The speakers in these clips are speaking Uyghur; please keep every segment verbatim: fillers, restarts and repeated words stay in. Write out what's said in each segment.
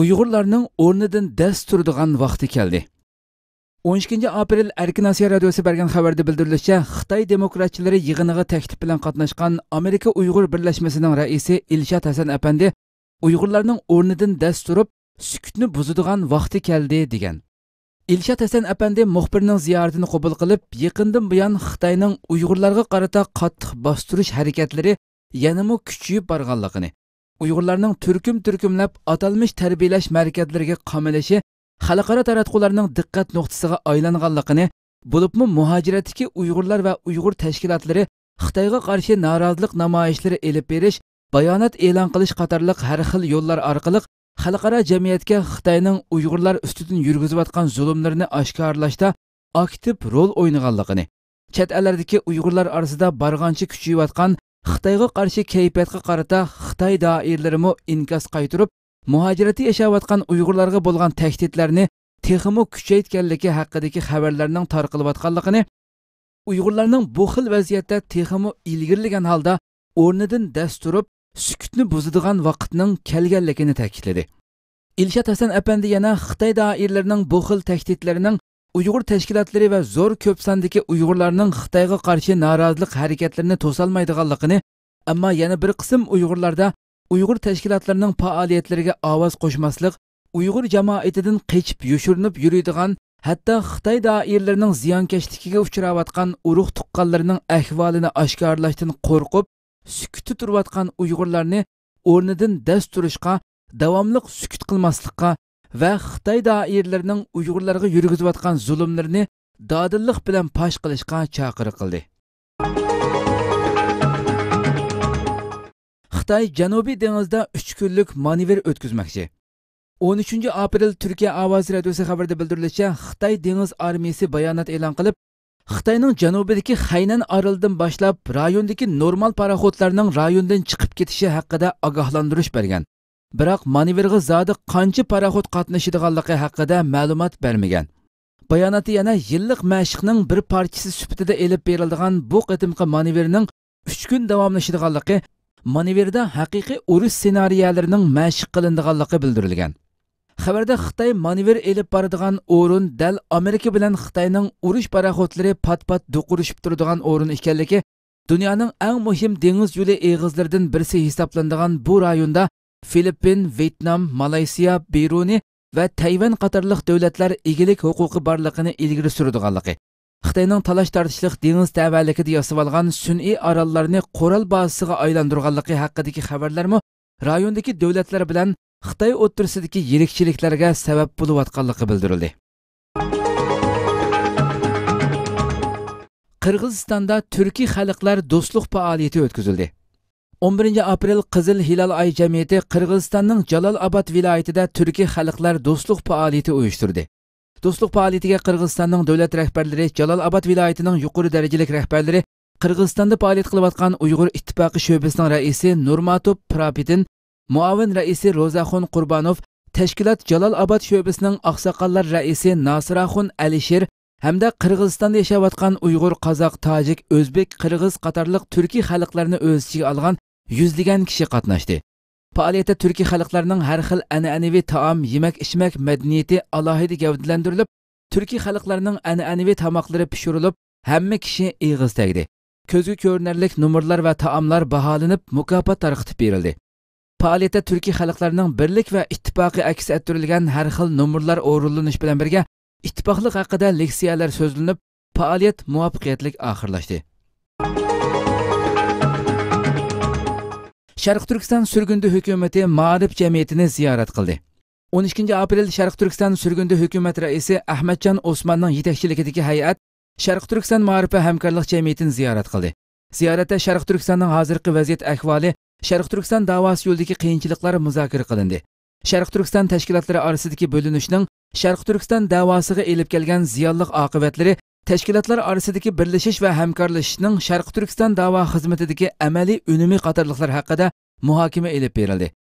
ئۇيغۇرلارنىڭ ئورنىدىن دەس تۇرىدىغان ۋاقتى كەلدى. ئون ئىككىنچى ئاپرېل ئەركىن ئاسىيا رادىيوسى بەرگەن خەۋەردە بىلدۈرۈلۈشىچە، خىتاي دېموكراتچىلىرى يىغىنىغا تەكلىپ بىلەن قاتناشقان ئامېرىكا ئۇيغۇر بىرلەشمىسىنىڭ رەئىسى ئىلشات ھەسەن ئەپەندى ئۇيغۇرلارنىڭ ئورنىدىن دەس تۇرۇپ، سۈكۈتنى بۇزىدىغان ۋاقتى كەلدى، دېگەن. ئىلشات ھەسەن ئەپەندى مۇخبىرنىڭ زىيارىتىنى قوبۇل قىلىپ، يېقىندىن بۇيان خىتاينىڭ ئۇيغۇرلارغا قارىتا قاتتىق باستۇرۇش ھەرىكەتلىرى يەنىمۇ كۈچىيىپ بارغانلىقىنى، ئۇيغۇرلارنىڭ تۈركۈم-تۈركۈملەپ ئاتالمىش تەربىيەلەش مەركەزلىرىگە قامىلىشى خەلقئارا تاراتقۇلارنىڭ دىققەت نۇقتىسىغا ئايلانغانلىقىنى، بولۇپمۇ مۇھاجىرەتتىكى ئۇيغۇرلار ۋە ئۇيغۇر تەشكىلاتلىرى خىتايغا قارشى نارازىلىق نامايىشلىرى ئېلىپ بېرىش، بايانات ئېلان قىلىش قاتارلىق ھەر خىل يوللار ئارقىلىق خەلقئارا جەمئىيەتكە خىتاينىڭ ئۇيغۇرلار ئۈستىدىن يۈرگۈزۈۋاتقان زۇلۇملىرىنى ئاشكارىلاشتا ئاكتىپ رول ئوينىغانلىقىنى، چەت ئەللەردىكى ئۇيغۇرلار ئارىسىدا بارغانچە كۈچىيىۋاتقان خىتايغا قارشى كەيپىياتقا قارىتا خىتاي دائىرىلىرىمۇ ئىنكاس قايتۇرۇپ، مۇھاجىرەتتە ياشاۋاتقان ئۇيغۇرلارغا بولغان تەھدىتلەرنى تېخىمۇ كۈچەيتكەنلىكى ھەققىدىكى خەۋەرلەرنىڭ تارقىلىۋاتقانلىقىنى، ئۇيغۇرلارنىڭ بۇ خىل ۋەزىيەتتە تېخىمۇ ئىلگىرىلىگەن ھالدا ئورنىدىن دەس تۇرۇپ، سۈكۈتنى بۇزىدىغان ۋاقىتنىڭ كەلگەنلىكىنى تەكىتلىدى. ئىلشات ھەسەن ئەپەندى يەنە خىتاي دائىرىلىرىنىڭ بۇ خىل تەھدىتلىرىنىڭ ئۇيغۇر تەشكىلاتلىرى ۋە زور كۆپ ساندىكى ئۇيغۇرلارنىڭ خىتايغا قارشى نارازىلىق ھەرىكەتلىرىنى توسالمايدىغانلىقىنى، ئەمما يەنە بىر قىسىم ئۇيغۇرلاردا ئۇيغۇر تەشكىلاتلىرىنىڭ پائالىيەتلىرىگە ئاۋاز قوشماسلىق، ئۇيغۇر جامائىتىدىن قېچىپ يوشۇرۇنۇپ يۈرىدىغان، ھەتتا خىتاي دائىرىلىرىنىڭ زىيانكەشلىكىگە ئۇچراۋاتقان ئۇرۇق تۇغقانلىرىنىڭ ئەھۋالىنى ئاشكارىلاشتىن قورقۇپ، سۈكۈتتە تۇرۇۋاتقان ئۇيغۇرلارنى ئورنىدىن دەس تۇرۇشقا، داۋاملىق سۈكۈت قىلماسلىققا ۋە خىتاي دائىرىلىرىنىڭ ئۇيغۇرلارغا يۈرگۈزۈۋاتقان زۇلۇملىرىنى دادىللىق بىلەن پاش قىلىشقا چاقىرىق قىلدى. خىتاي جەنۇبىي دېڭىزدا ئۈچ كۈنلۈك مانېۋىر ئۆتكۈزمەكچى. ئون ئۈچىنچى ئاپرېل تۈركىيە ئاۋازى رادىيوسى خەۋىرىدە بىلدۈرۈلۈشىچە، خىتاي دېڭىز ئارمىيىسى بايانات ئېلان قىلىپ، خىتاينىڭ جەنۇبىدىكى خەينەن ئارىلىدىن باشلاپ رايوندىكى نورمال پاراخوتلارنىڭ رايوندىن چىقىپ كېتىشى ھەققىدە ئاگاھلاندۇرۇش بەرگەن. بىراق مانېۋىرغا زادى قانچە پاراخوت قاتنىشىدىغانلىقى ھەققىدە مەلۇمات بەرمىگەن. باياناتتا يەنە يىللىق مەشىقنىڭ بىر پارچىسى سۈپىتىدە ئېلىپ بېرىلىدىغان بۇ قېتىمقى مانېۋىرنىڭ ئۈچ كۈن داۋاملىشىدىغانلىقى، مانېۋىردا ھەقىقىي ئۇرۇش سېنارىيەلىرىنىڭ مەشىق قىلىنىدىغانلىقى بىلدۈرۈلگەن. خەۋەردە خىتاي مانېۋىر ئېلىپ بارىدىغان ئورۇن دەل ئامېرىكا بىلەن خىتاينىڭ ئۇرۇش پاراخوتلىرى پات-پات دوقۇرۇشۇپ تۇرىدىغان ئورۇن ئىكەنلىكى، دۇنيانىڭ ئەڭ مۇھىم دېڭىز يولى ئېغىزلىرىدىن بىرسى ھېسابلىنىدىغان بۇ رايوندا فىلىپپىن، ۋيېتنام، مالايسىيا، بىرۇنى ۋە تەيۋەن قاتارلىق دۆلەتلەر ئىگىلىك ھوقۇقى بارلىقىنى ئىلگىرى سۈرىدىغانلىقى، خىتاينىڭ تالاش-تارتىشلىق دېڭىز تەۋەلىكىدە ياسىۋالغان سۈنئىي ئاراللارنى قورال بازىسىغا ئايلاندۇرغانلىقى ھەققىدىكى خەۋەرلەرمۇ رايوندىكى دۆلەتلەر بىلەن خىتاي ئوتتۇرىسىدىكى يىرىكچىلىكلەرگە سەۋەب بولۇۋاتقانلىقى بىلدۈرۈلدى. قىرغىزىستاندا تۈركىي خەلقلەر دوستلۇق پائالىيىتى ئۆتكۈزۈلدى. ئون بىرىنچى ئاپرېل قىزىل ھىلال ئاي جەمئىيىتى قىرغىزىستاننىڭ جالال ئاباد ۋىلايىتىدە تۈركىي خەلقلەر دوستلۇق پائالىيىتى ئۇيۇشتۇردى. دوستلۇق پائالىيىتىگە قىرغىزىستاننىڭ دۆلەت رەھبەرلىرى، جالال ئاباد ۋىلايىتىنىڭ يۇقىرى دەرىجىلىك رەھبەرلىرى، قىرغىزىستاندا پائالىيەت قىلىۋاتقان ئۇيغۇر ئىتتىپاقى شۆبىسىنىڭ رەئىسى نۇرماتوپ پراپىتىن، مۇئاۋىن رەئىسى روزاخۇن قۇربانوف، تەشكىلات جالال ئاباد شۆبىسىنىڭ ئاقساقاللار رەئىسى ناسىراخۇن ئەلىشىر ھەمدە قىرغىزىستاندا ياشاۋاتقان ئۇيغۇر، قازاق، تاجىك، ئۆزبېك، قىرغىز قاتارلىق تۈركىي خەلقلەرنى ئۆز ئىچىگە ئالغان يۈزلىگەن كىشى قاتناشتى. پائالىيەتتە تۈركىي خەلقلەرنىڭ ھەر خىل ئەنئەنىۋى تائام، يېمەك-ئىچمەك مەدەنىيىتى ئالاھىدە گەۋدىلەندۈرۈلۈپ، تۈركىي خەلقلەرنىڭ ئەنئەنىۋى تاماقلىرى پىشۇرۇلۇپ، ھەممە كىشى ئېغىز تەگدى. كۆزگە كۆرۈنەرلىك نومۇرلار ۋە تائاملار باھالىنىپ، مۇكاپات تارقىتىپ بېرىلدى. پائالىيەتتە تۈركىي خەلقلەرنىڭ بىرلىك ۋە ئىتتىپاقى ئەكس ئەتتۈرۈلگەن ھەر خىل نومۇرلار ئورۇنلىنىش بىلەن بىرگە، ئىتتىپاقلىق ھەققىدە لېكسىيەلەر سۆزلىنىپ، پائالىيەت مۇۋەپپەقىيەتلىك ئاخىرلاشتى. شەرقىي تۈركىستان سۈرگۈندە ھۆكۈمىتى مائارىپ جەمئىيىتىنى زىيارەت قىلدى. ئون ئىككىنچى ئاپرېل شەرقىي تۈركىستان سۈرگۈندە ھۆكۈمەت رەئىسى ئەخمەتجان ئوسماننىڭ يېتەكچىلىكىدىكى ھەيئەت شەرقىي تۈركىستان مائارىپ ۋە ھەمكارلىق جەمئىيىتىنى زىيارەت قىلدى. زىيارەتتە شەرقىي تۈركىستاننىڭ ھازىرقى ۋەزىيەت ئەھۋالى، شەرقىي تۈركىستان داۋاسى يولىدىكى قىيىنچىلىقلار مۇزاكىرە قىلىندى. شەرقىي تۈركىستان تەشكىلاتلىرى ئارىسىدىكى بۆلۈنۈشنىڭ شەرقىي تۈركىستان داۋاسىغا ئېلىپ كەلگەن زىيانلىق ئاقىۋەتلىرى، تەشكىلاتلار ئارىسىدىكى بىرلىشىش ۋە ھەمكارلىشىشنىڭ شەرقىي تۈركىستان داۋا خىزمىتىدىكى ئەمەلىي ئۈنۈمى قاتارلىقلار ھەققىدە مۇھاكىمە ئېلىپ بېرىلدى.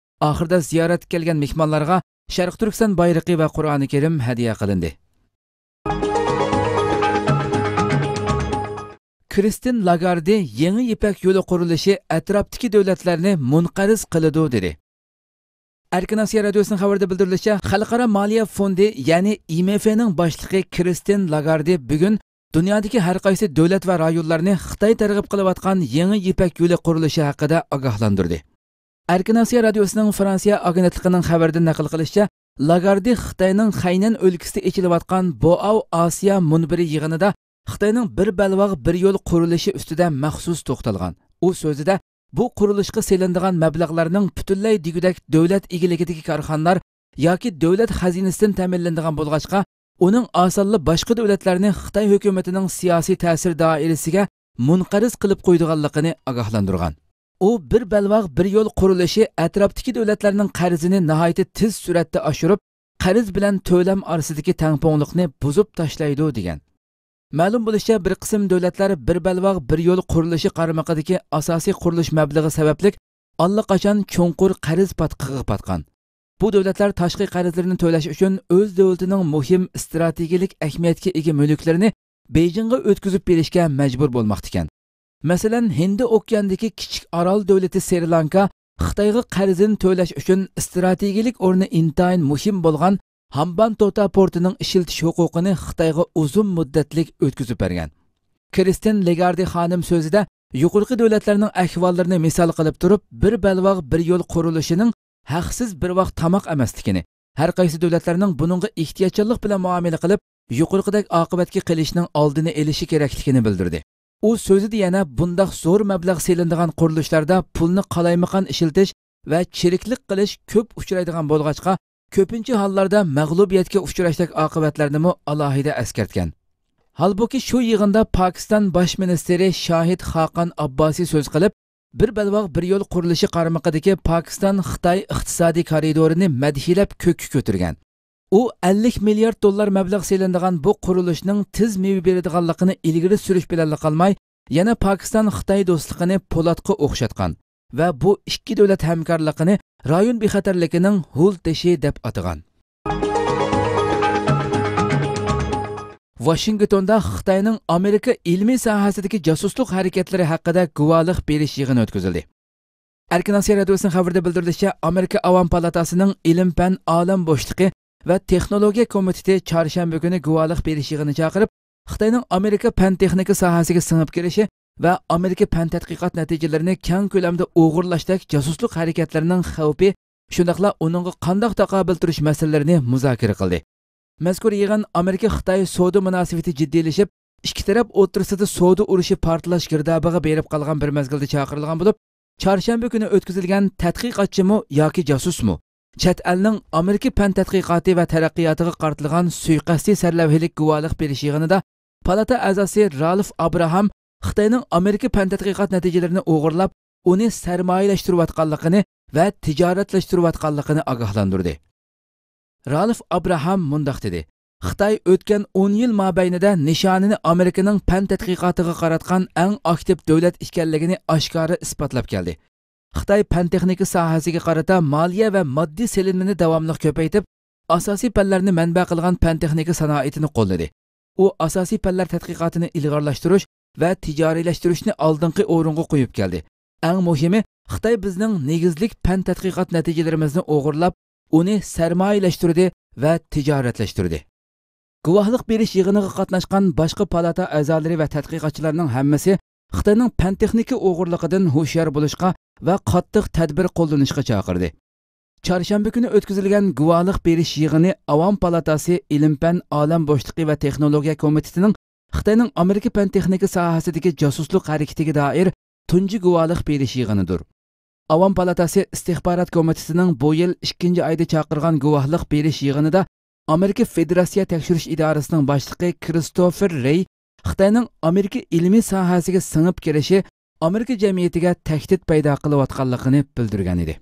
ئاخىرىدا زىيارەتكە كەلگەن مېھمانلارغا شەرقىي تۈركىستان بايرىقى ۋە قۇرئانى كەرىم ھەدىيە قىلىندى. كرىستىن لاگاردى يېڭى يىپەك يولى قۇرۇلۇشى ئەتراپتىكى دۆلەتلەرنى مۇنقەرز قىلىدۇ، دېدى. ئەركىن ئاسىيا رادىيوسىنىڭ خەۋىرىدە بىلدۈرۈلۈشىچە، خەلقئارا مالىيە فوندى، يەنى ئاي ئېم ئېف نىڭ باشلىقى كرىستىن لاگاردى بۈگۈن دۇنيادىكى ھەر قايسى دۆلەت ۋە رايونلارنى خىتاي تەرغىب قىلىۋاتقان يېڭى يىپەك يولى قۇرۇلۇشى ھەققىدە ئاگاھلاندۇردى. ئەركىن ئاسىيا رادىيوسىنىڭ فرانسىيە ئاگېنتلىقىنىڭ خەۋىرىدىن نەقىل قىلىشىچە، لاگاردى خىتاينىڭ خەينەن ئۆلكىسىدە ئېچىلىۋاتقان بوئاۋ ئاسىيا مۇنبىرى يىغىنىدا خىتاينىڭ بىر بەلباغ بىر يول قۇرۇلۇشى ئۈستىدە مەخسۇس توختالغان. ئۇ سۆزىدە، بۇ قۇرۇلۇشقا سېلىنىدىغان مەبلەغلەرنىڭ پۈتۈنلەي دېگۈدەك دۆلەت ئىگىلىكىدىكى كارخانىلار ياكى دۆلەت خەزىنىسىدىن تەمىنلىنىدىغان بولغاچقا، ئۇنىڭ ئاسانلا باشقا دۆلەتلەرنى خىتاي ھۆكۈمىتىنىڭ سىياسىي تەسىر دائىرىسىگە مۇنقەرز قىلىپ قويىدىغانلىقىنى ئاگاھلاندۇرغان. ئۇ بىر بەلباغ بىر يول قۇرۇلۇشى ئەتراپتىكى دۆلەتلەرنىڭ قەرزىنى ناھايىتى تېز سۈرئەتتە ئاشۇرۇپ، قەرز بىلەن تۆلەم ئارىسىدىكى تەڭپۇڭلۇقنى بۇزۇپ تاشلايدۇ، دېگەن. مەلۇم بولۇشىچە، بىر قىسىم دۆلەتلەر بىر بەلباغ بىر يول قۇرۇلۇشى قارمىقىدىكى ئاساسىي قۇرۇلۇش مەبلىغى سەۋەبلىك ئاللىقاچان چوڭقۇر قەرز پاتقىقىغا پاتقان. بۇ دۆلەتلەر تاشقى قەرزلىرىنى تۆلەش ئۈچۈن ئۆز دۆلىتىنىڭ مۇھىم ئىستراتېگىيەلىك ئەھمىيەتكە ئىگە مۈلۈكلىرىنى بېيجىڭغا ئۆتكۈزۈپ بېرىشكە مەجبۇر بولماقتىكەن. مەسىلەن، ھىندى ئوكياندىكى كىچىك ئارال دۆلىتى سرى لانكا خىتايغا قەرزىنى تۆلەش ئۈچۈن ئىستراتېگىيەلىك ئورنى ئىنتايىن مۇھىم بولغان ھامبانتوتا پورتىنىڭ ئىشلىتىش ھوقۇقىنى خىتايغا ئۇزۇن مۇددەتلىك ئۆتكۈزۈپ بەرگەن. كرىستىن لېگاردى خانىم سۆزىدە يۇقىرىقى دۆلەتلەرنىڭ ئەھۋاللىرىنى مىسال قىلىپ تۇرۇپ، بىر بەلباغ بىر يول قۇرۇلۇشىنىڭ ھەقسىز بىر ۋاق تاماق ئەمەسلىكىنى، ھەر قايسى دۆلەتلەرنىڭ بۇنىڭغا ئېھتىياتچانلىق بىلەن مۇئامىلە قىلىپ، يۇقىرىقىدەك ئاقىۋەتكە قېلىشنىڭ ئالدىنى ئېلىشى كېرەكلىكىنى بىلدۈردى. ئۇ سۆزىدە يەنە بۇنداق زور مەبلەغ سېلىنىدىغان قۇرۇلۇشلاردا پۇلنى قالايمىقان ئىشلىتىش ۋە چىرىكلىك قىلىش كۆپ ئۇچرايدىغان بولغاچقا، كۆپىنچە ھاللاردا مەغلۇبىيەتكە ئۇچراشتەك ئاقىۋەتلەرنىمۇ ئالاھىدە ئەسكەرتكەن. ھالبۇكى، شۇ يىغىندا پاكىستان باش مىنىستىرى شاھىد خاقان ئابباسى سۆز قىلىپ، بىر بەلباغ بىر يول قۇرۇلۇشى قارمىقىدىكى پاكىستان خىتاي ئىقتىسادىي كارىدورىنى مەدھىيەلەپ كۆككە كۆتۈرگەن. ئۇ ئەللىك مىليارد دوللار مەبلەغ سېلىنىدىغان بۇ قۇرۇلۇشنىڭ تېز مېۋە بېرىدىغانلىقىنى ئىلگىرى سۈرۈش بىلەنلا قالماي، يەنە پاكىستان خىتاي دوستلۇقىنى پولاتقا ئوخشاتقان ۋە بۇ ئىككى دۆلەت ھەمكارلىقىنى رايون بىخەتەرلىكىنىڭ ھۇل تېشى دەپ ئاتىغان. ۋاشىنگتوندا خىتاينىڭ ئامېرىكا ئىلمىي ساھەسىدىكى جاسۇسلۇق ھەرىكەتلىرى ھەققىدە گۇۋاھلىق بېرىش يىغىنى ئۆتكۈزۈلدى. ئەركىن ئاسىيا رادىيوسىنىڭ خەۋىرىدە بىلدۈرۈلۈشىچە، ئامېرىكا ئاۋام پالاتاسىنىڭ ئىلىم-پەن ئالەم بوشلۇقى ۋە تېخنولوگىيە كومىتېتى چارشەنبە كۈنى گۇۋاھلىق بېرىش يىغىنى چاقىرىپ، خىتاينىڭ ئامېرىكا پەن-تېخنىكا ساھەسىگە سىڭىپ كىرىشى ۋە ئامېرىكا پەن تەتقىقات نەتىجىلىرىنى كەڭ كۆلەمدە ئوغرىلاشتەك جاسۇسلۇق ھەرىكەتلىرىنىڭ خەۋپى، شۇنداقلا ئۇنىڭغا قانداق تاقابىل تۇرۇش مەسىلىلىرىنى مۇزاكىرە قىلدى. مەزكۇر يىغىن ئامېرىكا خىتاي سودا مۇناسىۋىتى جىددىيلىشىپ، ئىككى تەرەپ ئوتتۇرىسىدا سودا ئۇرۇشى پارتلاش گىردابىغا بېرىپ قالغان بىر مەزگىلدە چاقىرىلغان بولۇپ، چارشەنبە كۈنى ئۆتكۈزۈلگەن تەتقىقاتچىمۇ ياكى جاسۇسمۇ، چەت ئەلنىڭ ئامېرىكا پەن تەتقىقاتى ۋە تەرەققىياتىغا قارىتىلغان سۇيىقەستى سەرلەۋھىلىك گۇۋاھلىق بېرىش يىغىنىدا پالاتا ئەزاسى رالف ئابراھام خىتاينىڭ ئامېرىكا پەن تەتقىقات نەتىجىلىرىنى ئوغرىلاپ، ئۇنى سەرمايىلەشتۈرۈۋاتقانلىقىنى ۋە تىجارەتلەشتۈرۈۋاتقانلىقىنى ئاگاھلاندۇردى. رالف ئابراھام مۇنداق دېدى: «خىتاي ئۆتكەن ئون يىل مابەينىدە نىشانىنى ئامېرىكىنىڭ پەن تەتقىقاتىغا قاراتقان ئەڭ ئاكتىپ دۆلەت ئىكەنلىكىنى ئاشكارا ئىسپاتلاپ كەلدى. خىتاي پەن-تېخنىكا ساھەسىگە قارىتا مالىيە ۋە ماددىي سېلىنمىنى داۋاملىق كۆپەيتىپ، ئاساسىي پەنلەرنى مەنبە قىلغان پەن-تېخنىكا سانائىتىنى قوللىدى. ئۇ ئاساسىي پەنلەر تەتقىقاتىنى ئىلغارلاشتۇرۇش ۋە تىجارىيلەشتۈرۈشنى ئالدىنقى ئورۇنغا قويۇپ كەلدى. ئەڭ مۇھىمى، خىتاي بىزنىڭ نېگىزلىك پەن-تەتقىقات نەتىجىلىرىمىزنى ئوغرىلاپ، ئۇنى سەرمايىلەشتۈردى ۋە تىجارەتلەشتۈردى.» گۇۋاھلىق بېرىش يىغىنىغا قاتناشقان باشقا پالاتا ئەزالىرى ۋە تەتقىقاتچىلارنىڭ ھەممىسى خىتاينىڭ پەن-تېخنىكا ئوغرىلىقىدىن ھوشيار بولۇشقا ۋە قاتتىق تەدبىر قوللىنىشقا چاقىردى. چارشەنبە كۈنى ئۆتكۈزۈلگەن گۇۋاھلىق بېرىش يىغىنى ئاۋام پالاتاسى ئىلىم-پەن ئالەم بوشلۇقى ۋە تېخنولوگىيە كومىتېتىنىڭ خىتاينىڭ ئامېرىكا پەن-تېخنىكا ساھەسىدىكى جاسۇسلۇق ھەرىكىتىگە دائىر تۇنجى گۇۋاھلىق بېرىش يىغىنىدۇر. ئاۋام پالاتاسى ئىستىخبارات كومىتېتىنىڭ بۇ يىل ئىككىنچى ئايدا چاقىرغان گۇۋاھلىق بېرىش يىغىنىدا ئامېرىكا فېدېراتسىيە تەكشۈرۈش ئىدارىسىنىڭ باشلىقى كىرىستوفېر رېي خىتاينىڭ ئامېرىكا ئىلمىي ساھەسىگە سىڭىپ كىرىشى ئامېرىكا جەمئىيىتىگە تەھدىت پەيدا قىلىۋاتقانلىقىنى بىلدۈرگەن ئىدى.